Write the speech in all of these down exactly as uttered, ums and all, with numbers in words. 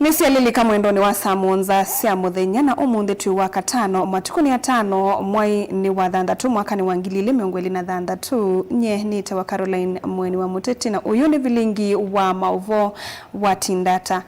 Nĩsyalilika mwendonĩ wa saa mũonza sya mũthenya, na ũmũnthĩ twĩ wa katano, matukũ nĩ atano, mwai nĩ wa thanthatũ, mwakanĩ wa ngili ilĩ mĩongo ĩlĩ na thanthatũ. Nye nĩtawa Caroline Mweni wa Mũteti, na ũyũ nĩ vilingi wa maũvoo wa Tindata.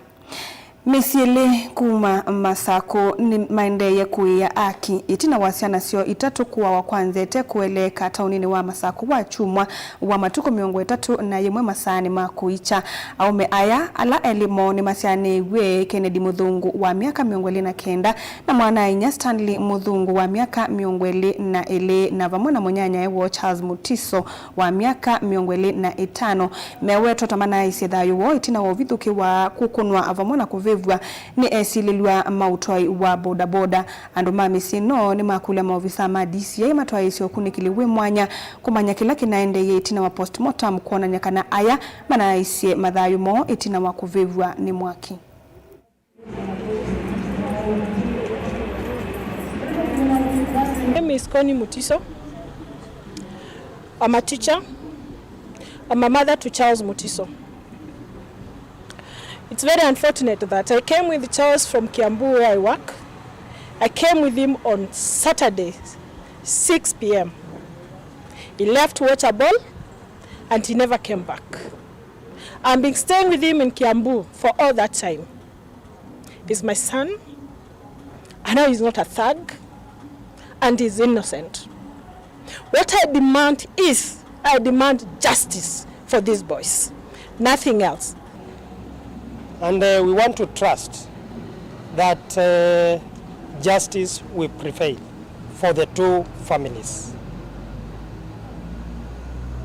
Mĩsyĩ ĩlĩ kuma Masakũ nĩmaendeeye kũĩa aki ĩtina wa syana syoo itatũ kũawa kwa nzete kũeleeka taũninĩ wa Masakũ Wakyumwa wa matukũ mĩongo ĩtatũ na yĩmwe masaanĩ ma kũikya. Aũme aya, ala elĩ moo nĩmasyaanĩw'e, Kennedy Mũthũngũ wa myaka mĩongo ĩlĩ na kenda na mwana-a-inyia Stanley Mũthũngũ wa myaka mĩongo ĩlĩ na ĩlĩ, na vamwe na mũnyanyae woo Charles Mutiso wa myaka mĩongo ĩlĩ na ĩtano, mewetwa ta manaaisye thayũ woo ĩtina wa ũvithũkĩwa, kũkũnwa vamwe na kũvĩvw'a nĩ esilĩlw'a ma ũtwai wa bodaboda. Andũ ma mĩsyĩ ĩno nĩmakũlya maovisaa ma D C I matwaĩĩsye ũkunĩkĩli wĩ mwanya kũmanya kĩla kĩnaendeeie ĩtina wa postmortem kwonany'a kana aya manaaisye mathayũ moo ĩtina wa kũvĩvw'a nĩ mwaki. My name is Connie Mutiso. I'm a teacher. I'm a mother to Charles Mutiso. It's very unfortunate that I came with Charles from Kiambu, where I work. I came with him on Saturday, six p m. He left to watch a ball and he never came back. I've been staying with him in Kiambu for all that time. He's my son. I know he's not a thug and he's innocent. What I demand is, I demand justice for these boys. Nothing else. And, uh, we want to trust that, uh, justice will prevail for the two families.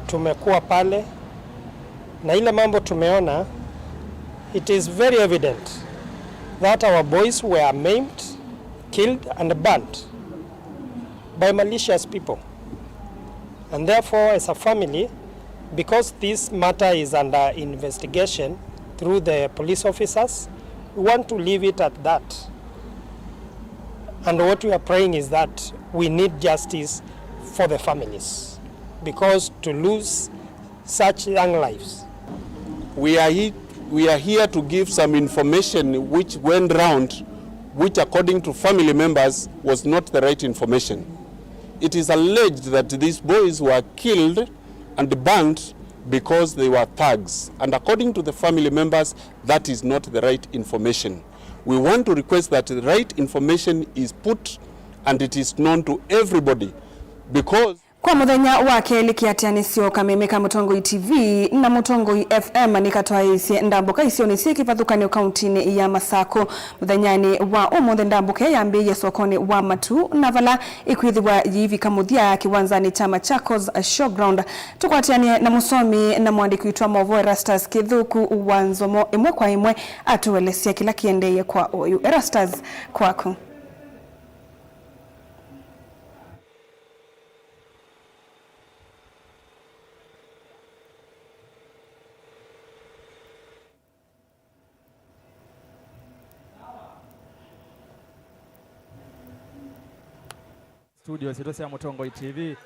Tumekuwa pale na ile mambo tumeona, it is very evident that our boys were maimed, killed and burnt by malicious people. And therefore, as a family, because this matter is under investigation through the police officers, we want to leave it at that. And what we are praying is that we need justice for the families, because to lose such young lives. We are he-, we are here to give some information which went round, which according to family members was not the right information. It is alleged that these boys were killed and burnt because they were thugs. And according to the family members, that is not the right information. We want to request that the right information is put and it is known to everybody, because Kwa mũthenya wa kelĩ, kĩatĩanĩsyo kameme ka Mũtongoi T V na Mũtongoi F M nĩkatwaĩĩsye ndambũka isionĩ syĩ kĩvathũkany'o kauntinĩ ya Masakũ. Mũthenyanĩ wa ũmũnthĩ, ndambũka ĩyo yambĩĩie sokonĩ wa Matuu, na vala ĩkwĩthĩwa yĩivika mũthya kĩwanzanĩ kya Machakos Showground. Tũkwatĩanĩe na mũsomi na mũandĩki witũ wa maũvoo Erastus Kĩthũku wa Nzomo ĩmwe kwa ĩmwe atũelesya kĩla kĩendeeie kwa oyu. Erastus, kwaku. Studio sitũ sya Mũtongoi T V,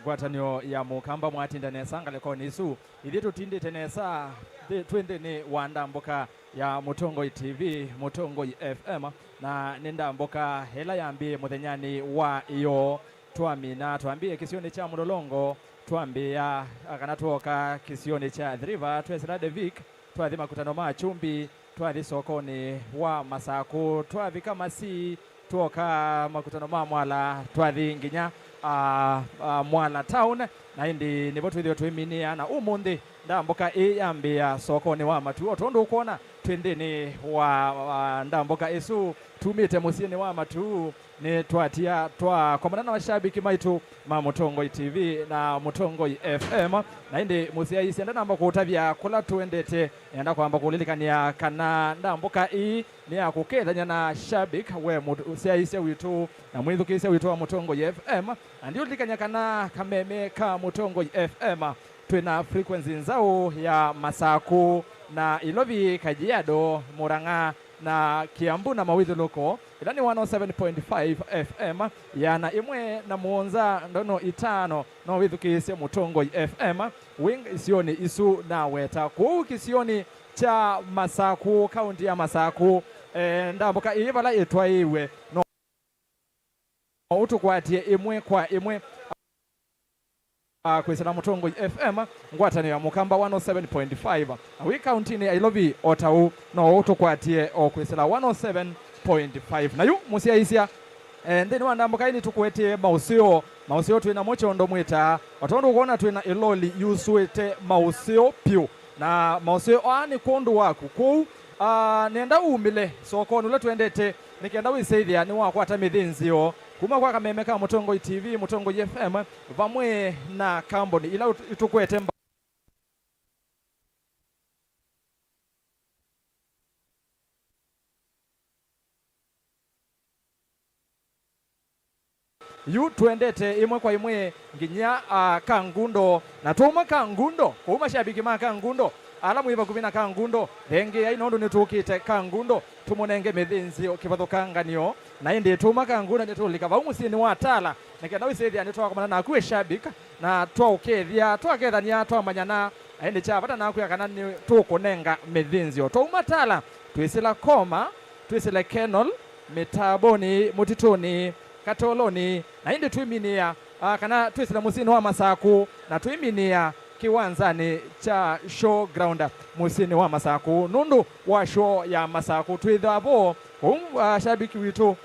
ngwatanĩo ya Mũkamba, mwatinda nesa ngalĩkonĩ isu. Ithyĩ tũtindĩte nesa nthĩ-, twĩ nthĩnĩ wa ndambũka ya Mũtongoi T V, Mũtongoi F M, na nĩ ndambũka ĩla yambĩĩe mũthenyanĩ wa ĩyoo. Twamina, twambĩĩe kĩsionĩ kya Mũlolongo, twambĩĩa, kana twooka kĩsionĩ kya Athi River, twesĩla Devik, twathi makutano ma Kyumbi, twathi sokonĩ wa Masakũ, twavika Masii, twooka makutano ma Mwala, twathi nginya, a, a, Mwala Town, na ĩndĩ nĩvo twĩthĩwe twĩminĩa. Na ũmũnthĩ ndambũka ĩĩ yambĩĩa sokonĩ wa Matuu. O tondũ ũkwona, twĩ nthĩnĩ wa, wa ndambũka ĩsu, tumĩte mũsyĩnĩ wa Matuu, nĩtwatia twakomana na mashabiki maitũ ma Mũtongoi T V na Mũtongoi F M. Na ĩndĩ mũsyaĩĩsya ndanamba kũũtavya kũla tũendete, nĩenda kwamba kũlilikanĩa kana ndambũka ĩĩ nĩ ya kũkethany'a na shabik, we mũsyaĩĩsya witũ na mwĩthukĩĩsya witũ wa Mũtongoi F M. Na ndiũlilikany'a kana kameme ka Mũtongoi F M twĩ na frequency nzaũ ya Masakũ na Ilovi, Kajiado, Murang'a, na Kiambu na mawĩthyũlũko, ĩla nĩ one oh seven point five F M, ĩana ĩmwe na mũonza ndono itano, no wĩthukĩĩsye Mũtongoi F M wĩ isionĩ isu naweta. Kũu kĩsionĩ kya Masaku, kaunti ya Masaku. Eh, ndambũka ĩĩ vala ĩtwaĩĩwe, no ũtũkwatie ĩmwe kwa ĩmwe. Ah, kwĩsĩla Mũtongoi F M, ngwatanĩo ya Mũkamba one oh seven point five. Na wĩ kauntinĩ ya Nairobi o ta ũu, no ũtũkwatie o kwĩsĩla one oh seven point five. Na yu mũsyaĩĩsya, eh, nthĩnĩ wa ndambũka ĩĩ nĩtũkũetee maũseo. Maũseo twĩ namo kyondo mwĩtaa, o tondũ ũkwona twĩ na ĩloli yusũĩte maũseo pyũ. Na maũseo aa nĩ kwondũ waku. Kwoou, ah, nenda umĩle sokonĩ ũla twendete, nĩ kenda wĩsĩ ĩthĩa nĩwakwata mĩthĩnzĩo kuma kwa kameme ka Mũtongoi T V, Mũtongoi F M, vamwe na kambuni ila ũt-, itũkwete mba-, yu twendete ĩmwe kwa ĩmwe nginya, ah, Kangundo. Na twauma Kangundo, kũu mashabiki ma Kangundo, ala mwĩ vakuvĩ na Kangundo, thengĩai nũndũ nĩtũkĩte Kangundo tũmũnenge mĩthĩnzĩo kĩvathũkanganĩo. Na ĩndĩ twauma Kangundo nĩtũlika vau mũsyĩnĩ wa Tala, nĩ kenda wĩsĩ ĩthĩa nĩtwakomana naku we shabik, na twaũkethya, twakethania, twamanyana, na ĩndĩ kya vata nakwĩa kana nĩtũkũnenga mĩthĩnzĩo. Twauma Tala, twĩsĩla Koma, twĩsĩle Kenol, Mĩtabonĩ, Mũtitũnĩ, Katolonĩ, na ĩndĩ twĩminĩa, ah, kana twĩsĩla mũsyĩnĩ wa Masaku, na twĩminĩa kĩwanzanĩ kya showground mũsyĩnĩ wa Masaku nũndũ wa show ya Masaku. Twĩthĩwa vo kũu, ah, shabiki witũ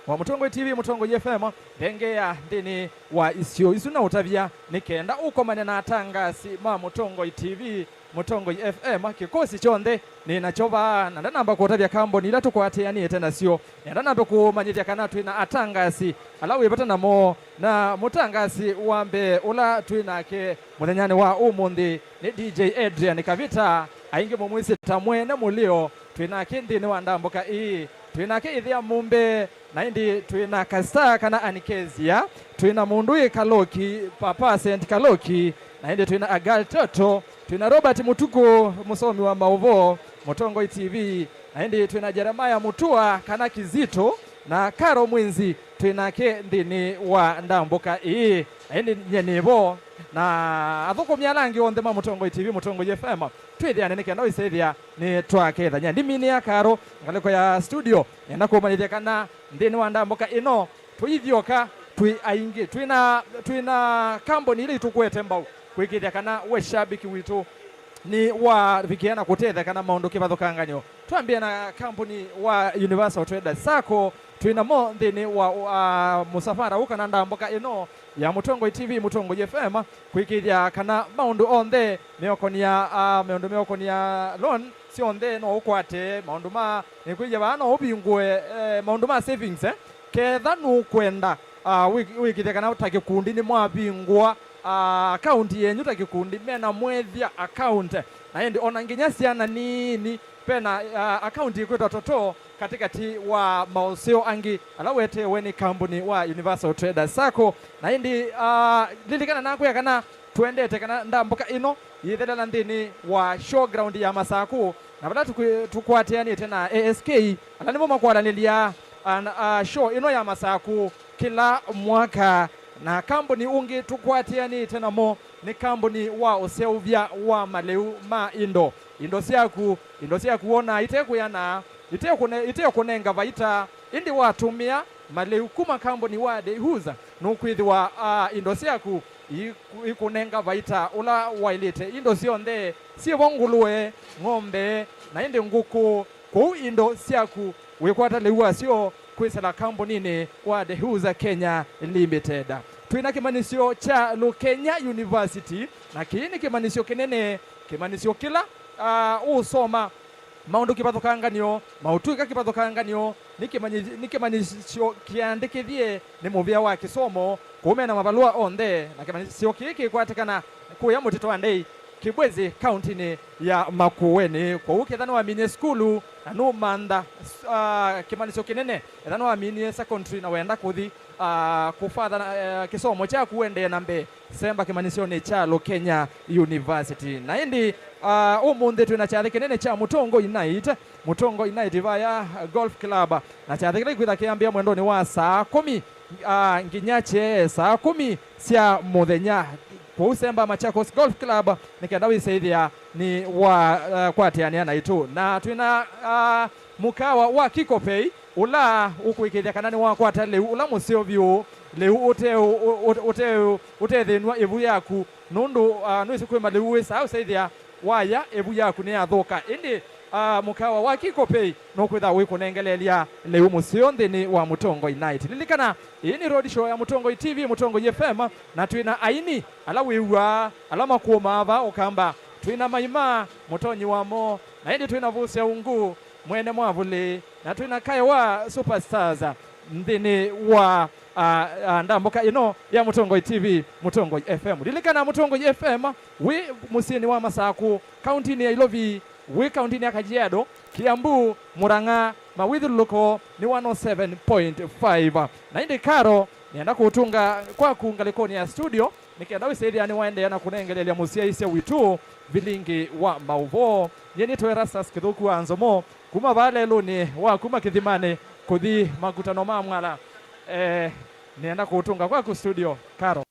wa Mũtongoi T V, Mũtongoi F M, thengeea nthĩnĩ wa isio isu na ũtavya nĩ kenda ũkomane na atangasi ma Mũtongoi T V, Mũtongoi F M, kĩkosi kyonthe nĩ nakyo vaa, na ndanamba kũtavya kambuni ila tũkwatĩanĩte nasyo. Nenda nambe kũmanyĩthya kana twĩ na atangasi ala wĩ vata namo, na mũtangasi wa mbee ũla twĩ nake mũthenyanĩ wa ũmũnthĩ nĩ D J Adrian Kavita, aingĩ mũmwĩsĩ ta Mwene Mũlĩo. Twĩ nake nthĩnĩ wa ndambũka ĩĩ, twĩ nake Ĩthĩa Mũmbe, na ĩndĩ twĩ na Kasta kana Anikezia, twĩ na mũndũ wĩ Kaloki, Papa Saint Kaloki, na ĩndĩ twĩ na Agal Toto, twĩ na Robert Mũtukũ, mũsomi wa maũvoo, Mũtongoi T V, na ĩndĩ twĩ na Jeremiah Mutua kana Kizito, na Karo Mwinzi twĩ nake nthĩnĩ wa ndambũka ĩĩ. Na ĩndĩ nyie nĩ vo, na athũkũmi ala angĩ onthe ma Mũtongoi T V, Mũtongoi F M, twĩthĩane nĩ kenda wĩsĩthĩa nĩ twakethany'a. Ndiminĩa Karo ngalĩko ya studio, nenda kũmanyĩthya kana nthĩnĩ wa ndambũka ĩno tũithyoka twĩ aingĩ, twĩ na, twĩ na kambuni ila itũkwete mbau kwĩkĩthya kana we shabiki witũ nĩ wavikĩa na kũtetheka na maũndũ kĩvathũkanganyo. Twambĩe na kambuni wa Universal Traders Sacco, twĩ namo nthĩnĩ wa, uh, mũsafara ũũ kana ndambũka ĩno ya Mũtongoi T V, Mũtongoi F M, kwĩkĩthya kana maũndũ onthe meũkonia, uh, maũndũ meũkonia loan syonthe no ũkwate, maũndũ ma, nĩkwĩie vaa no ũvingũe, eh, maũndũ ma savings, eh, ketha nũkwenda, uh, wĩ-, wĩkĩthya kana ta kĩkundi nĩ mwavingũa, uh, account yenyu ta kĩkundi, mena mwethya account, na ĩndĩ ona nginya syana nini, vena, uh, account ĩkwĩtwa Toto katĩkatĩ wa maũseo angĩ ala wetewe nĩ kambuni wa Universal Traders Sacco. Na ĩndĩ, uh, lilikana nakwĩa kana tũendete kana ndambũka ĩno yĩthelela nthĩnĩ wa showground ya Masaku, na vala tũkwĩ-, tũkwatĩanĩte na A S K, ala nĩmo makwalanĩlya, uh, show ĩno ya Masaku kĩla mwaka. Na kambuni ũngĩ tũkwatĩanĩte namo nĩ kambuni wa ũseũvya wa malĩu ma indo. Indo syaku, indo syaku wonaa ite kwĩana, ite kũne-, ite kũnenga vaita, ĩndĩ watũmĩa malĩu kuma kambuni wa Dehuz, nũkwĩthĩwa, aa, indo syaku iku-, ikũnenga vaita ũla waĩlĩte. Indo syonthe syĩvo, ngũlũe, ng'ombe, na ĩndĩ ngũkũ. Kwoou indo syaku wĩkwata lĩu wasyo kwĩsĩla kambuninĩ wa Dehuz Kenya Limited. Twĩ na kĩmanyĩsyo kya Lukenya University, na kĩĩ nĩ kĩmanyĩsyo kĩnene, kĩmanyĩsyo kĩla, aa, ũũsoma maũndũ kĩvathũkanganyo, maũtw'ĩka kĩvathũkanganyo, nĩ kĩmanyi-, nĩ kĩmanyĩsyo kĩandĩkĩthye nĩ mũvĩa wa kĩsomo, kũu mena mavalũa onthe, na kĩmanyĩsyo kĩĩ kĩkwatĩkana kũya Mũtitũ wa Ndei, Kibwezi, kauntinĩ ya Makueni. Kwoou ketha nĩwaminie sukulu na nũmantha, ah, kĩmanyĩsyo kĩnene, etha nĩwaminie secondary na wenda kũthi, ah, kũvatha na, eh, kĩsomo kyaku ũendee na mbee, semba kĩmanyĩsyonĩ kya Lukenya University. Na ĩndĩ, ah, ũmũnthĩ twĩ na kyathĩ kĩnene kya Mũtongoi Night, Mũtongoi Night vaya Golf Club, na kyathĩ kĩla kĩkwĩtha kĩambĩa mwendonĩ wa saa kũmi, ah, nginya kyee saa kũmi sya mũthenya. Kũu Semba Machakos Golf Club, nĩ kenda wĩsĩthĩa nĩ wa, uh, kwatĩanĩa naitũ. Na twĩna, uh, mũkawa wa Kikopei, ũla ũkũĩkĩĩthya kana nĩwakwata lĩu ũla mũseo vyũ, lĩu ũte-, ũ-, ũ-, ũte-, ũtethĩnw'a ĩvu yaku, nũndũ, uh, nũĩsĩ kwĩ malĩu wĩsaa ũsĩthĩa waya ĩvu yaku nĩyathũka. Ĩndĩ, uh, mũkawa wa Kikopei nũkwĩtha wĩkũnengeleelya lĩu mũseo nthĩnĩ wa Mũtongoi Night. Lilikana, ĩĩ nĩ road show ya Mũtongoi T V, Mũtongoi F M, na twĩ na aini ala wĩw'aa, ala makũũmaa va Ũkamba. Twĩ na Maima, mũtonyi wamo, na ĩndĩ twĩ na Vusya Ungu, mwene Mwavũlĩ, na twĩ na Kae wa Superstars nthĩnĩ wa, a, a, ndambũka ĩno ya Mũtongoi T V, Mũtongoi F M. Lilikana Mũtongoi F M wĩ mũsyĩnĩ wa Masakũ, kauntinĩ ya Ilovi, wĩ kauntinĩ ya Kajiado, Kiambu, Murang'a, mawĩthyũlũlũko nĩ one oh seven point five. Na ĩndĩ Karo, nĩenda kũũtũnga kwaku ngalĩkonĩ ya studio, nĩ kenda wĩsĩthĩa nĩwaendeea na kũnengeleelya mũsyaĩĩsya witũ vilingi wa maũvoo. Nyie nĩtwa Erastus Kĩthũku wa Nzomo, kuma vaa lelũnĩ wa kuma kĩthimanĩ kũthi makutano ma Mwala. Eh, nĩenda kũũtũnga kwaku studio, Karo.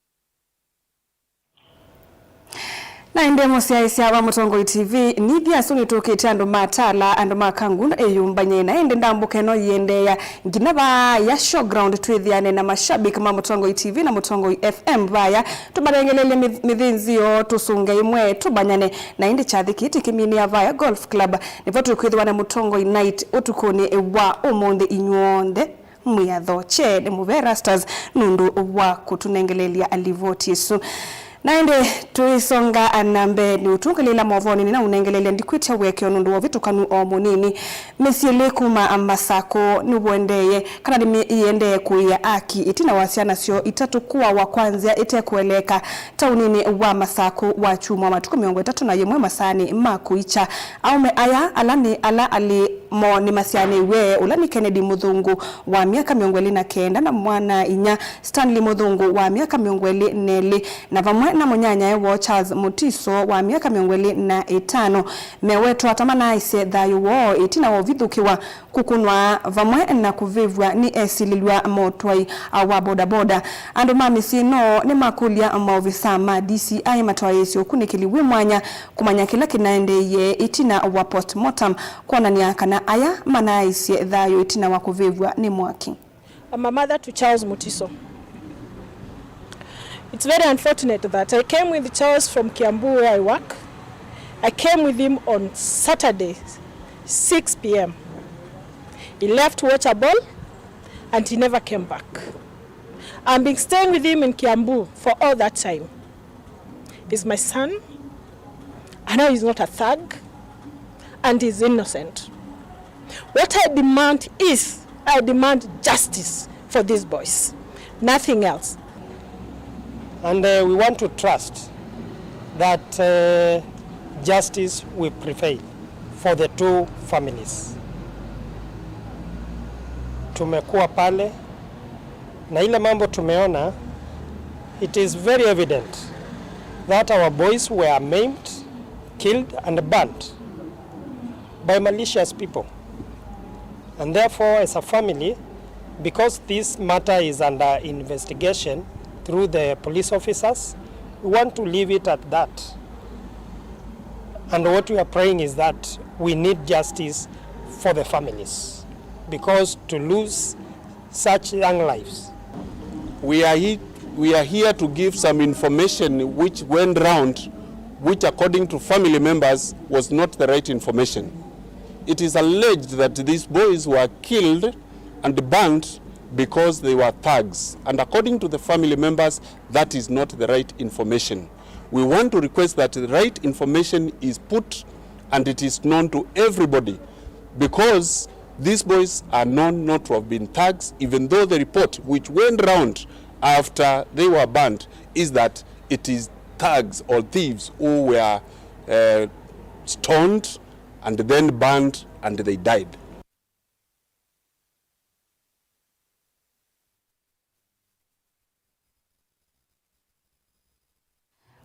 Na ĩndĩ mũsyaĩĩsya wa Mũtongoi T V, nithi asu nĩtũkĩte andũ ma Tala, andũ ma Kangun ĩyũmbany'e. Na ĩndĩ ndambũka ĩno yĩendeea nginya vaya showground twĩthĩane na mashabiki ma Mũtongoi T V na Mũtongoi F M vaya, tũmanengeleelye mĩth-, mĩthĩnzĩo, tũsũnge ĩmwe, tũmanyane. Na ĩndĩ kyathĩ kĩĩ tĩkĩminĩa vaya Golf Club, nĩvo tũkwĩthĩwa na Mũtongoi Night ũtukũnĩ wa ũmũnthĩ. Inyw'onthe mwĩathokye nĩ mũvea Erastus nũndũ wa kũtũnengeleelya livoti ĩsu. Na ĩndĩ tũisonga na mbee, nĩ ũtũngĩlĩĩla movonĩ nĩna ũnengeleelya ndikwĩtya wĩekeo nũndũ wa ũvĩtũkanu o mũnini. Mĩsyĩ ĩlĩ kuma Masakũ nĩwendee kana nĩyĩendee kũĩa aki ĩtina wa syana syoo itatũ kũawa kwa nzĩa ĩtekũeleeka taũninĩ wa Masakũ Wakyumwa matukũ mĩongo ĩtatũ na yĩmwe masaanĩ ma kũikya. Aũme aya, ala nĩ ala alĩ mo nĩmasyaanĩw'e, ũla nĩ Kennedy Mũthũngũ wa myaka mĩongo ĩlĩ na kenda na mwana-a-inya Stanley Mũthũngũ wa myaka mĩongo ĩlĩ na ĩlĩ, na vamwe na mũnyanyae woo Charles Mutiso wa myaka mĩongo ĩlĩ na ĩtano. Mewetwa ta manaaisye thayũ woo ĩtina wa ũvithũkĩwa, kũkũnwa, vamwe na kũvĩvw'a nĩ esilĩlw'a ma ũtwai wa bodaboda. Andũ ma mĩsyĩ ĩno nĩmakũlya maovisaa ma D C I matwaĩĩsye ũkunĩkĩli wĩ mwanya kũmanya kĩla kĩnaendeeie ĩtina wa postmortem kwonany'a kana aya manaaisye thayũ ĩtina wa kũvĩvw'a nĩ mwaki. I'm a mother to Charles Mutiso. It's very unfortunate that I came with Charles from Kiambu, where I work. I came with him on Saturday, six p m. He left to watch a ball and he never came back. I've been staying with him in Kiambu for all that time. He's my son. I know he's not a thug and he's innocent. What I demand is, I demand justice for these boys. Nothing else. And, uh, we want to trust that, uh, justice will prevail for the two families. Tumekuwa pale na ile mambo tumeona, it is very evident that our boys were maimed, killed and burnt by malicious people. And therefore, as a family, because this matter is under investigation through the police officers, we want to leave it at that. And what we are praying is that we need justice for the families, because to lose such young lives. We are he-, we are here to give some information which went round, which according to family members was not the right information. It is alleged that these boys were killed and burnt because they were thugs. And according to the family members, that is not the right information. We want to request that the right information is put and it is known to everybody, because these boys are known not to have been thugs, even though the report which went round after they were banned is that it is thugs or thieves who were, uh, stoned and then banned and they died.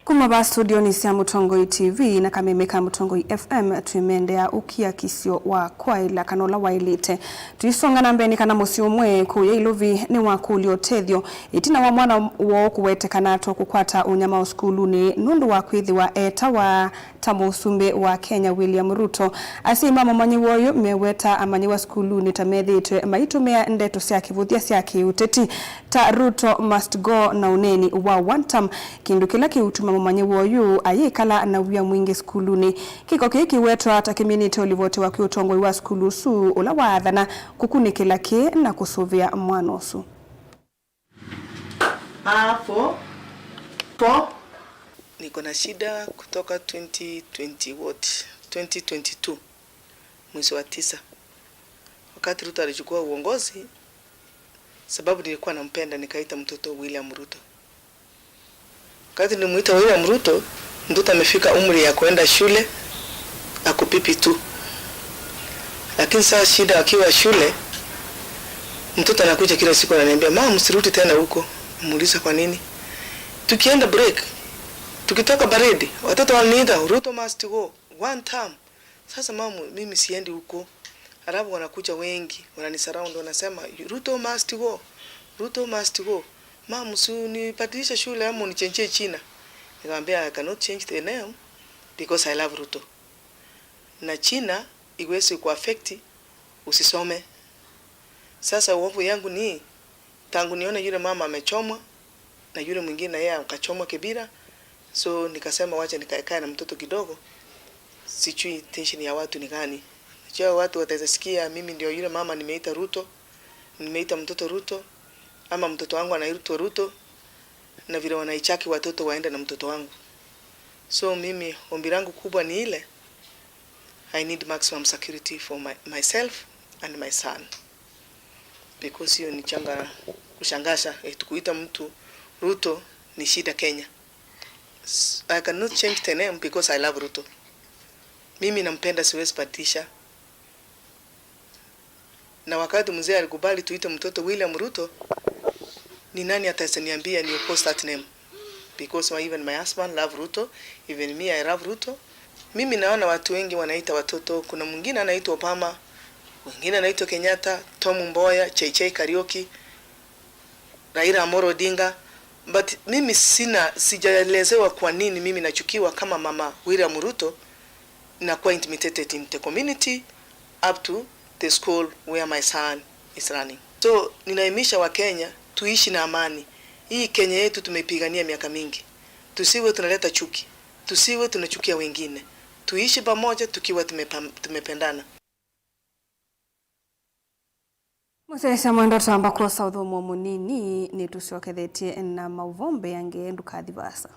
Kuma vaa studioni sya Mũtongoi T V na kameme ka Mũtongoi F M, twĩmendea ũkiakisyo wa kwaĩla kana ũla waĩlĩte. Tũisonga na mbee nĩ kana mũsyĩ ũmwe kũya Ilovi nĩwakũlya ũtethyo ĩtina wa mwana woo kũwetekana to kũkwata ũnyamao sukulunĩ nũndũ wa kwĩthĩwa etawa ta mũsumbĩ wa Kenya William Ruto. Asyai ma mũmanyĩw'a ũyũ meweta amanyĩw'a sukulunĩ ta methĩĩtwe maitũmĩa ndeto sya kĩvũthya sya kĩũteti ta Ruto must go na ũneeni wa one term, kĩndũ kĩla kĩũtuma mũmanyĩw'a ũyũ ayĩkala na wia mwingĩ sukulunĩ. Kĩko kĩĩ kĩwetwa ta kĩminĩte ũlivotewa kwĩ ũtongoi wa sukulu ũsu ũla waathana kũkunĩkĩla kĩĩ na kũsũvĩa mwana ũsu. Ah, four. Four. Niko na shida kutoka twenty twenty what? Twenty twenty-two. Mwezi wa tisa. Wakati Ruto alichukua uongozi, sababu nilikuwa nampenda, nikaita mtoto William Ruto. Wakati nilimuita William Ruto, mtoto amefika umri ya kuenda shule, ako P P two. Lakini saa shida akiwa shule, mtoto anakuja kila siku ananiambia, "Mama, msirudi tena huko." Namuuliza, "Kwa nini?" Tukienda break, tukitoka parade, watoto wananiita, "Ruto must go, one term." Sasa mama, mimi siendi huko. Halafu wanakuja wengi, wananisurround, wanasema, "Ruto must go, Ruto must go. Mama, usinibadilishe shule ama unichenjie jina." Nikamwambia, "I cannot change the name because I love Ruto. Na jina iwezi kuaffect usisome." Sasa hofu yangu ni, tangu nione yule mama amechomwa na yule mwingine yeye akachomwa Kibira, so nikasema wacha nikaekae na mtoto kidogo, sijui tension ya watu ni gani. Najua watu wataweza sikia mimi ndio yule mama nimeita Ruto, nimeita mtoto Ruto, ama mtoto wangu anaitwa Ruto, na vile wanaichaki watoto waende na mtoto wangu. So mimi ombi langu kubwa ni ile, I need maximum security for my, myself and my son. Because hiyo ni changa kushangaza, eh, kuita mtu Ruto ni shida Kenya. S-, I cannot change the name because I love Ruto. Mimi nampenda, siwezi badilisha. Na wakati mzee alikubali tuite mtoto William Ruto, ni nani ataweza niambia ni oppose that name? Because my, even my husband love Ruto, even me, I love Ruto. Mimi naona watu wengi wanaita watoto, kuna mwingine anaitwa Obama, wengine anaitwa Kenyatta, Tom Mboya, J J Kariuki, Raila Amolo Odinga. But mimi sina, sijaelezewa kwa nini mimi nachukiwa kama mama William Ruto, nakuwa intimidated in the community up to the school where my son is running. So, ninaimisha Wakenya tuishi na amani. Hii Kenya yetu tumeipigania miaka mingi. Tusiwe tunaleta chuki. Tusiwe tunachukia wengine. Tuishi pamoja tukiwa tumepam-, tumependana. Mũsyaĩĩsya mwendwa, twamba kwosa ũthũmũo mũnini, nĩtũsyokethetye na maũvoo mbeange, ndũkathi vaasa.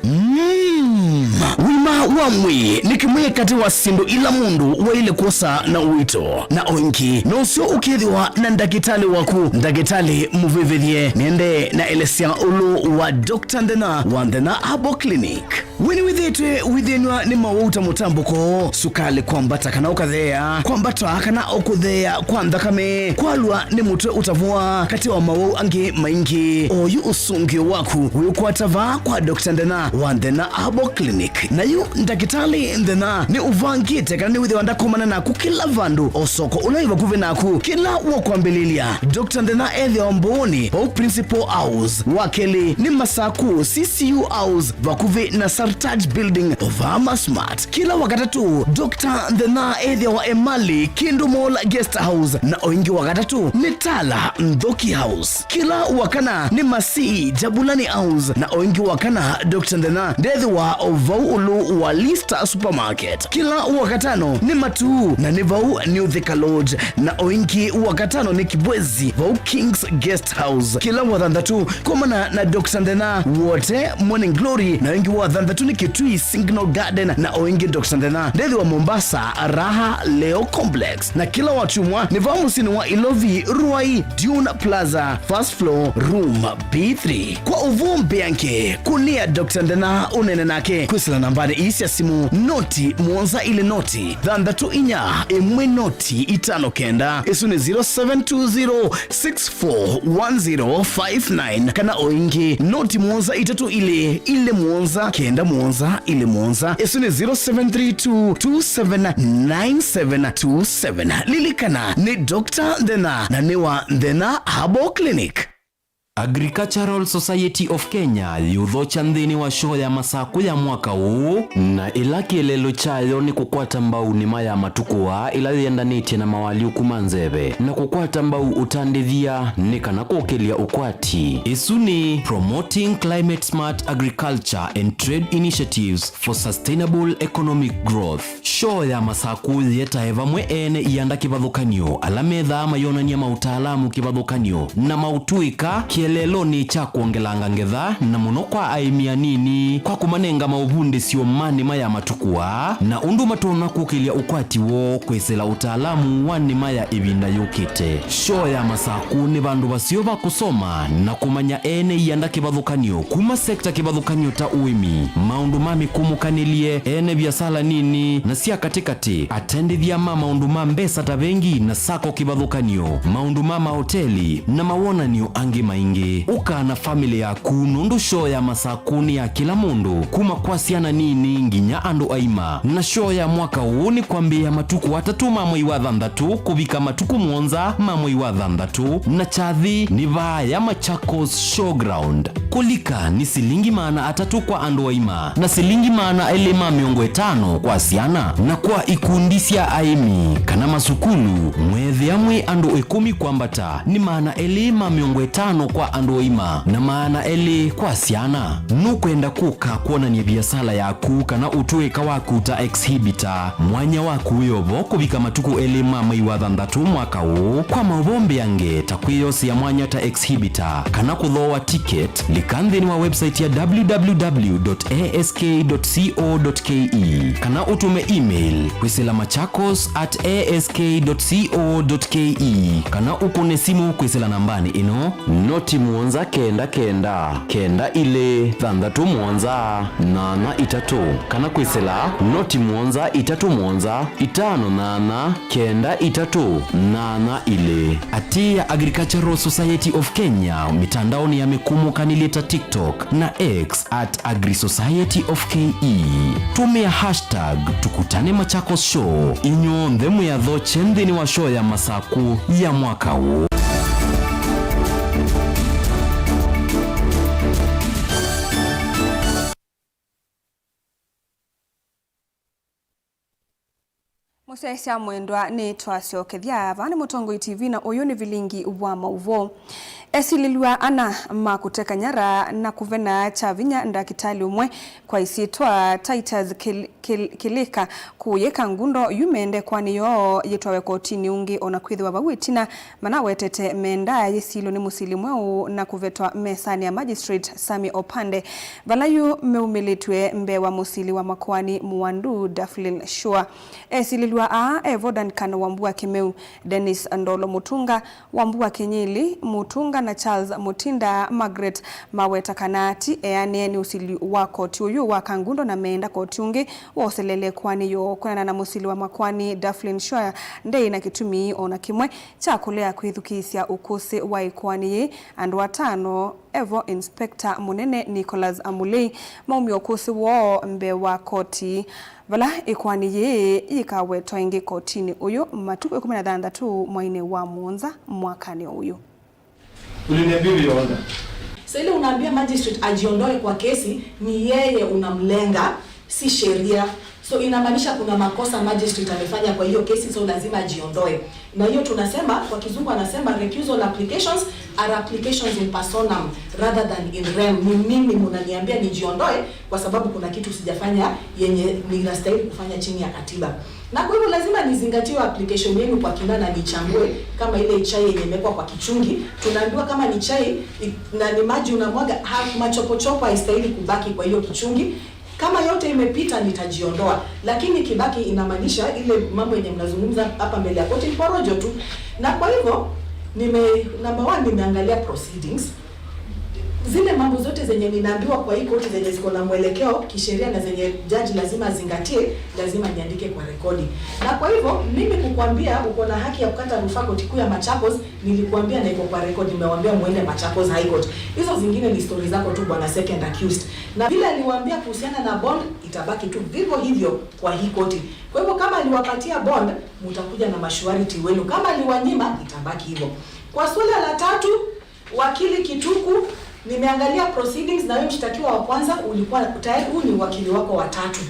Mm. Ũima wa mwĩĩ nĩ kĩmwe katĩ wa syĩndũ ila mũndũ waĩle kwosa na ũito, na o ĩngĩ no ũseo ũkethĩwa na ndakĩtalĩ waku, ndakĩtalĩ mũvĩvĩthye. Nĩendee na elesya ũlũ wa Doctor Nthĩna wa Nthĩna Herbal Clinic. We nĩwĩthĩĩtwe wĩthĩnw'a nĩ mawau ta mũtambũko, sukalĩ kwambata kana ũkatheea, kwambata kana ũkũtheea kwa nthakame, kwalwa nĩ mũtwe ũtavũa, katĩ wa mawau angĩ maingĩ? Oyu ũsũngĩo waku wĩũkwata vaa kwa Doctor Nthĩna wa Nthĩna Herbal Clinic. Na yu ndakĩtalĩ Nthĩna nĩ ũvangĩte kana nĩwĩthĩwa ndakomana naku kĩla vandũ, o soko ũla wĩ vakuvĩ naku. Kĩla wakwambĩlĩlya, Doctor Nthĩna ethĩawa Mbooni, vau Principal House. Wa kelĩ nĩ Masaku, C C U House, vakuvĩ na Sartaj Building, vaa Masmart. Kĩla Wakatatũ, Doctor Nthĩna ethĩawa Emali, Kindu Mall Guest House, na o ĩngĩ Wakatatũ nĩ Tala, Nthoki House. Kĩla Wakana nĩ Masii, Jabulani House, na o ĩngĩ Wakana, Doctor Nthĩna ndethĩwa o vau ũlũ wa Lista Supermarket. Kĩla Wakatano nĩ Matuu, na nĩ vau New Thika Lodge, na o ĩngĩ Wakatano nĩ Kibwezi, vau King's Guest House. Kĩla Wathanthatũ, komana na Doctor Nthĩna Wote Morning Glory, na o ĩngĩ Wathanthatũ Tũ nĩ Kitui Signal Garden na o ĩngĩ Doctor Ndena, ndĩthĩ wa Mombasa, Raha Leo Complex. Na kĩla wakyumwa nĩ vaa mũsyĩnĩ wa Ilovi, Ruai, Dune Plaza, first floor, room B three. Kwa ũvoo mbeange, kũnĩa Doctor Ndena ũneene nake kwĩsĩla nambanĩ ii sya simũ, noti mũonza ilĩ noti, thanthatũ inya ĩmwe noti itano kenda. Ĩsu nĩ zero seven two zero six four one zero five nine, kana o ĩngĩ, noti mũonza itatũ ilĩ ilĩ mũonza kenda mũonza ilĩ mũonza. Ĩsu nĩ zero seven three two two seven nine seven two seven. Lilikana, nĩ Doctor Ndena, na nĩ wa Ndena Herbal Clinic. Agricultural Society of Kenya yĩũthokya nthĩnĩ wa shoo ya Masakũ ya mwaka ũũ, na ĩla kĩeleelo kyayo nĩ kũkwata mbau nĩma ya matukũ aa ĩla yĩendanĩtye na mawalyũku ma nzeve, na kũkwata mbau ũtandĩthya nĩ kana kũkĩlya ũkwati. Ĩsu nĩ Promoting Climate Smart Agriculture and Trade Initiatives for Sustainable Economic Growth. Shoo ya Masakũ yĩetae vamwe ene ianda kĩvathũkany'o ala methaa mayonany'a maũtaalamu kĩvathũkany'o na maũtũĩka kĩeleelonĩ kya kwongelanga ngetha, na mũno kwa aĩmi anini, kwa kũmanenga maũvundĩsyo ma nĩma ya matukũ aa na ũndũ matonya kũkĩlya ũkwati woo kwĩsĩla ũtaalamu wa nĩma ya ĩvinda yũkĩte. Shoo ya Masakũ nĩ vandũ vaseo va kũsoma na kũmanya ene ianda kĩvathũkany'o kuma sekta kĩvathũkany'o ta ũĩmi, maũndũ ma mĩkũmũkanĩlye, ene viasala nini na sya katĩkatĩ, atendĩthya ma maũndũ ma mbesa ta vengi na sako kĩvathũkany'o, maũndũ ma maoteli, na mawonany'o angĩ maingĩ. Ũka na famĩlĩ yaku, nũndũ shoo ya Masakũ nĩ ya kĩla mũndũ, kuma kwa syana nini nginya andũ aima. Na shoo ya mwaka ũũ nĩ kwambĩĩa matukũ atatũ ma mwei wa thanthatũ kũvika matukũ mũonza ma mwei wa thanthatũ, na kyathĩ nĩ vaaya Machakos Showground. Kũlika nĩ silingi maana atatũ kwa andũ aima, na silingi maana elĩ ma mĩongo ĩtano kwa syana, na kwa ikundi sya aĩmi kana masukulu, mweethĩa mwĩ andũ ĩkũmi kwambata, nĩ maana elĩ ma mĩongo ĩtano kwa andũ aima, na maana elĩ kwa syana. Nũkwenda kũka kwonany'a viasala yaku kana ũtũĩka waku ta exhibitor? Mwanya waku wĩ o vo kũvika matukũ elĩ ma mwei wa thanthatũ mwaka ũũ. Kwa maũvoo mbeange ta kwĩyosea mwanya ta exhibitor kana kũthooa ticket, lika nthĩnĩ wa website ya www dot ask dot co dot ke kana ũtũme email kwĩsĩla machakos at ask dot co dot ke kana ũkũne simũ kwĩsĩla nambanĩ ĩno, noti mũonza kenda kenda, kenda ilĩ, thanthatũ mũonza, nyanya itatũ, kana kwĩsĩla noti mũonza itatũ mũonza, itano nyanya, kenda itatũ, nyanya ilĩ. Atĩĩa Agricultural Society of Kenya mĩtandaonĩ ya mĩkũmũkanĩlye ta TikTok na X at Agri Society of K E. Tũmĩa hashtag Tukutane Machakos Show. Inyw'onthe mwĩathokye nthĩnĩ wa show ya Masakũ ya mwaka ũũ. Mũsyaĩĩsya mwendwa, nĩtwasyokethya. Vaa nĩ Mũtongoi T V na ũyũ nĩ vilingi wa maũvoo. Esilĩlw'a ana ma kũteka nyara na kũvena kya vinya ndakĩtalĩ ũmwe kwa ĩsyĩtwa Titus Kil-, Kil-, Kĩlĩka kũyĩka ngundo yu mende ĩkoani yoo yĩtwawe kotinĩ ũngĩ, o na kwĩthĩwa vau ĩtina manawetete menda yĩsilwe nĩ mũsili mweũ na kũvetwa mesanĩ ya Magistrate Sami Opande, vala yu meumĩlĩtw'e mbee wa mũsili wa makoani Mũwandu Daphlin Shua. Esilĩlw'a aa e vo Duncan Wambua Kĩmeu, Dennis Ndolo Mũtunga, Wambua Kĩnyili Mũtunga na Charles Mũtinda. Margaret maweta kana ti eanĩe nĩ ũsili wa koti ũyũ wa Kangundo na meenda koti ũngĩ woselele ĩkoani yoo. Kwĩanana na mũsili wa makoani Daphlin Shua, ndeĩ na kĩtumi o na kĩmwe kya kũlea kwĩthukĩĩsya ũkũsĩ wa ĩkoani yĩĩ. Andũ atano, evo Inspector Mũnene Nicholas Amulei, maumya ũkũsĩ woo mbee wa koti, vala ĩkoani yĩĩ yĩkawetwa ĩngĩ kotinĩ ũyũ matukũ ĩkũmi na thanthatũ mweinĩ wa mũonza mwakanĩ ũyũ. Uliniambia uliona. Sasa ile unaambia magistrate ajiondoe kwa kesi, ni yeye unamlenga, si sheria. So inamaanisha kuna makosa magistrate amefanya kwa hiyo kesi, so lazima ajiondoe. Na hiyo tunasema, kwa kizungu anasema recusal applications are applications in personam rather than in rem. Ni mimi munaniambia nijiondoe kwa sababu kuna kitu sijafanya yenye ninastahili kufanya chini ya katiba. Na kwa hivyo lazima nizingatie hiyo application yenu kwa kina na nichambue kama ile chai yenye imewekwa kwa kichungi. Tunaambiwa kama ni chai i-, na ni maji unamwaga, ha-, machopochopo haistahili kubaki kwa hiyo kichungi. Kama yote imepita, nitajiondoa. Lakini Kibaki inamaanisha ile mambo yenye mnazungumza hapa mbele ya koti ni porojo tu. Na kwa hivyo, nime, number one, nimeangalia proceedings. Zile mambo zote zenye ninaambiwa kwa hii koti zenye ziko na mwelekeo kisheria na zenye jaji lazima azingatie, lazima niandike kwa rekodi. Na kwa hivyo, mimi kukuambia uko na haki ya kukata rufaa koti kuu ya Machakos, nilikuambia na iko kwa rekodi, nimewambia muende Machakos High Court. Hizo zingine ni stori zako tu, bwana second accused. Na vile aliwaambia kuhusiana na bond, itabaki tu vivyo hivyo kwa hii koti. Kwa hivyo, kama aliwapatia bond, mutakuja na mashuariti wenu. Kama aliwanyima, itabaki hivyo. Kwa suala la tatu, wakili Kituku, nimeangalia proceedings, na wewe mshtakiwa wa kwanza ulikuwa tayari, huu ni wakili wako wa tatu.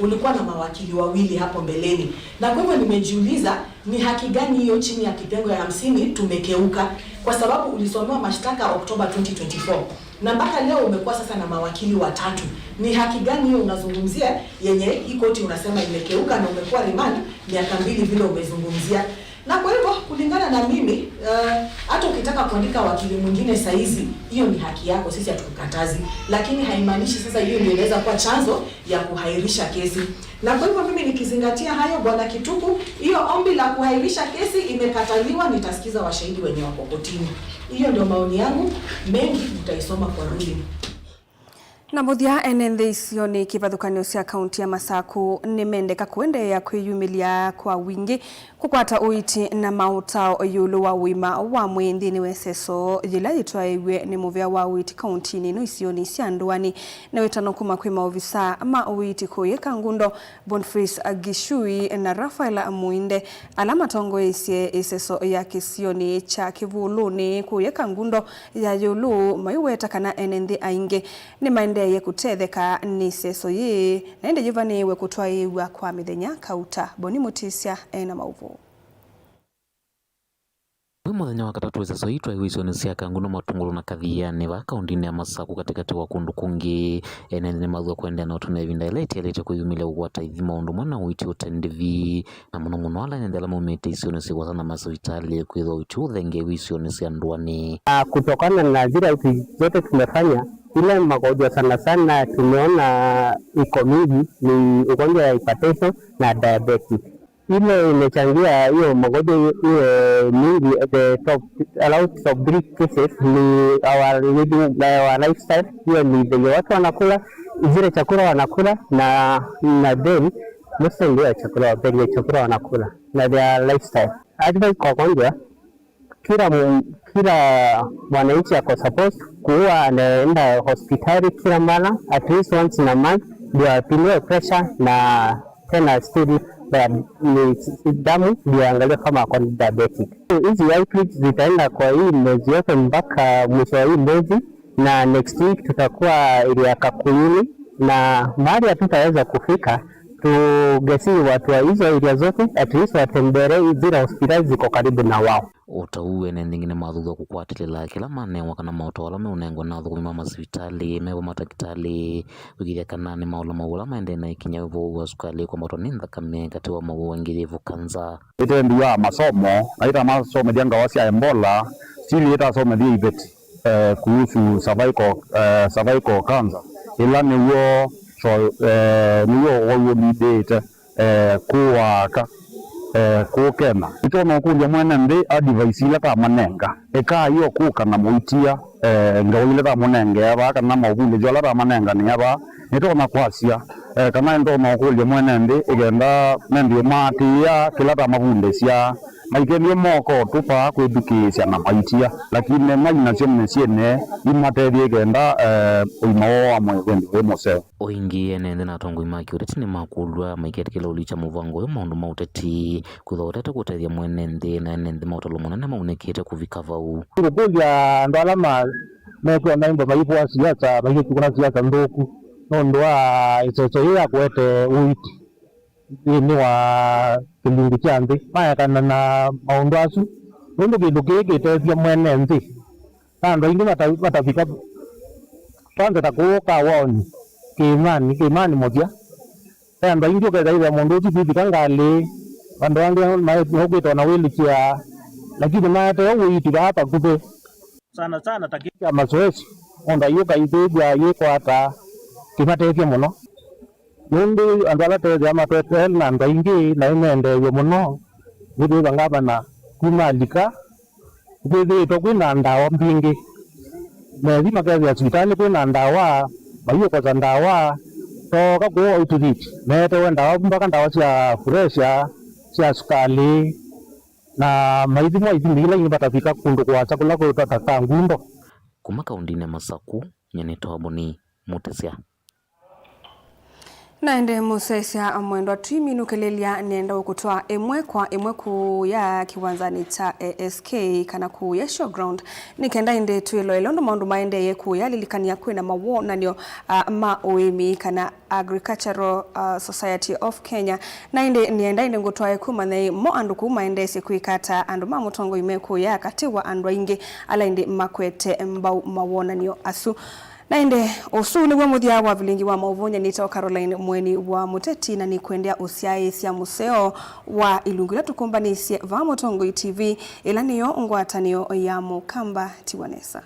Ulikuwa na mawakili wawili hapo mbeleni. Na kwa hivyo nimejiuliza, ni haki gani hiyo chini ya kitengo ya hamsini tumekeuka? Kwa sababu ulisomewa mashtaka Oktoba twenty twenty-four. Na mpaka leo umekuwa sasa na mawakili watatu. Ni haki gani hiyo unazungumzia yenye hii koti unasema imekeuka na umekuwa remand miaka mbili vile umezungumzia? Na kwa hivyo, kulingana na mimi, eh, hata ukitaka kuandika wakili mwingine saizi, hiyo ni haki yako, sisi hatukukatazi. Lakini haimaanishi sasa hiyo ndio inaweza kuwa chanzo ya kuhairisha kesi. Na kwa hivyo, mimi nikizingatia hayo, bwana Kituku, hiyo ombi la kuhairisha kesi imekataliwa, nitasikiza washahidi wenye wako kotini. Hiyo ndio maoni yangu, mengi mtaisoma kwa ruling. Na mũthya, ene nthĩ isionĩ kĩvathũkanĩo sya kaunti ya Masaku nĩmendeka kũendeea kwĩyumĩlya kwa wingĩ kũkwata ũiiti na maũtao ĩũlũ wa ũima wa mwĩĩ nthĩnĩ wa ĩseso yĩla yĩtwaĩw'e nĩ mũvĩa wa ũiiti kauntinĩ ĩno isionĩ sya ndũanĩ. Na wĩtano kuma kwĩ maovisa ma ũiiti kũyĩka ngundo, Boniface Gishui na Raphael Muinde, ala matongoesye ĩseso ya kĩsionĩ kya Kĩvũlũnĩ kũyĩka ngundo ya ĩũlũ, maiweta kana ene nthĩ aingĩ nĩmaendeeie kũtetheka nĩ ĩseso yĩĩ, na ĩndĩ yĩvanĩĩwe kũtwaĩĩw'a kwa mĩthenya kauta. Boni Mũtisya ena maũvoo. Wĩ mũthenya wa katatũ, ĩseso yĩĩ twaĩw'e isionĩ sya Kangundo, Matungulu na Kathiani vaa kauntinĩ ya Masaku, katĩkatĩ wa kũndũ kũngĩ. Ene nthĩ nĩmathw'a kũendeea na ũtũmĩa ĩvinda yĩla ĩtialĩte kwĩyumĩlya kũkwata ithi maũndũ amwe na ũiiti ũte ndĩvi, na mũno mũno ala ene nthĩ ala maumĩte isionĩ syĩ kũasa na masivitalĩ, kwĩthwa ũiiti ũthengeew'e isionĩ sya ndũanĩ. Ah, kutokana na zile outreach zote tumefanya, ile magonjwa sana sana tumeona iko mingi ni ugonjwa ya hypertension na diabetes. Ile imechangia hiyo magonjwa iwe mingi, the top, around top three cases ni our living, our lifestyle. Hiyo ni venye watu wanakula, zile chakula wanakula, na, na then mostly ndio chakula, venye chakula wanakula na their lifestyle. Advice kwa wagonjwa, kila mu-, kila mwananchi ako supposed kuwa anaenda hospitali kila mara, at least once in a month, ndio apimiwe pressure na tena still, eh, ni damu ndio angalia kama ako na diabetic. So, hizi outreach zitaenda kwa hii mwezi yote mpaka mwisho wa hii mwezi, na next week tutakuwa area Kakuyuni, na mahali hatutaweza kufika, tugesii watu wa hizo area zote, at least watembelee zile hospitali ziko karibu na wao. O ta ũu, ene nthĩ aingĩ nĩmathuthw'a kũkwatĩlĩla kĩla manewa kana maũtao ala meũnengwa na athũkũmi ma masivitalĩ, me vo matakĩtalĩ, kũĩkĩĩthya kana nĩmaũla mawĩu ala maendee na ĩkinya, ũvoo wa sukalĩ, kwambatwa nĩ nthakame, katĩ wa mawĩu angĩ yĩvo kanza. Ĩtendĩ wa masomo, na ĩtamasomethya ngawa sya Ebola, still ĩtasomethya iveti, eh, kuhusu cervical, eh, cervical cancer, ĩla nĩw'o, so, eh, nĩw'o wau ũlidĩte, eh, kũũ aka, eh, kũũ Kenya. Nĩtwona ũkũlya mwene nthĩ advice ila tamanenga, ekai o kũka na mũitia, eh, ngewa ila tamũnengea vaa, kana maũvundĩsyo ala tamanenganĩa vaa. Nĩtwona kwasya, eh, kana nĩtwona ũkũlya mwene nthĩ, ĩkenda mendĩe maatĩĩa kĩla tamavundĩsya, maikethĩe moko tũpaa kwĩthukĩĩsya na maitia, lakini mai nasyo mĩsyĩnĩ imatethye ĩkenda, eh, ũima woo wa mwĩĩ wĩndĩ wĩ mũseo. O ĩngĩ, ene nthĩ na atongoi ma kĩũteti nĩmakũlw'a maiketĩkĩla ũlikya mũvango ũyũ maũndũ ma ũteti, kwĩthwa ũtete kũtethya mwene nthĩ, na ene nthĩ maũtalo mũnene maunĩkĩte kũvika vau. Ngũkũlya andũ ala ma-, mekwona imbo maivũa siasa, maikũna siasa nthũku nũndũ wa ĩseso yĩĩ ya kũete ũiiti nthĩnĩ wa kĩlungu kya nthĩ, maekana na maũndũ asu, nũndũ kĩndũ kĩĩ kĩtethya mwene nthĩ. Na andũ aingĩ mata-, matavika, kwanza ta kũũ Kawaoni, kĩĩmanĩ, kĩĩmanĩ mũthya. Ve andũ aingĩ ũkethĩa mũndũ ũsu kwĩvika ngalĩ, andũ angĩ maũkĩte ona wheelchair, lakini maetee ũiiti vaa vakuvĩ. Sana sana ta kĩĩ kya mazoezi, mũndũ aiũka ithĩĩw'a yĩkwata, kĩmatethya mũno. Nũndũ andũ ala twethĩawa matwetee na andũ aingĩ na nĩmendeew'e mũno, nĩtwĩthwa ngavana kuma alika, nĩkwĩthĩĩtwe kwĩ na ndawa mbingĩ. Methi makethĩa sivitalĩ kwĩ na ndawa, mayũkosa ndawa, tooka kũũ Outreach, meetewe ndawa, mpaka ndawa sya pressure, sya sukalĩ, na maithimwa ithimi ila ingĩ matavika kũndũ kũasa kũla kwĩtwa ta, ta Kangundo. Kuma kaũndĩnĩ ya Masaku, nyie nĩ Toboni Mutisya. Na ĩndĩ mũsyaĩĩsya mwendwa, tũiminũkĩlĩlya nĩenda ũkũtwaa ĩmwe kwa ĩmwe kũya kĩwanzanĩ kya A S K kana kũya showground, nĩ kenda ĩndĩ twĩloele ũndũ maũndũ maendeeye kũya. Lilikania kwĩna mawonany'o, ah, ma ũĩmi kana Agricultural, ah, Society of Kenya. Na ĩndĩ nĩenda ĩndĩ ngũtwae kũmanya mo andũ kũu maendeesye kwĩka ata, andũ ma mũtongoi me kũya katĩ wa andũ aingĩ ala ĩndĩ makwete mbau mawonany'o asu. Na ĩndĩ ũsu nĩw'o mũthya wa vilingi wa maũvoo. Nyie nĩtawa Caroline Mweni wa Mũteti, na nĩkwendea ũsyaĩĩsya mũseo wa ilungu ila tũkũmbanĩsye vaa Mũtongoi T V, ĩla nĩyo ngwatanĩo ya Mũkamba. Tiwa nesa.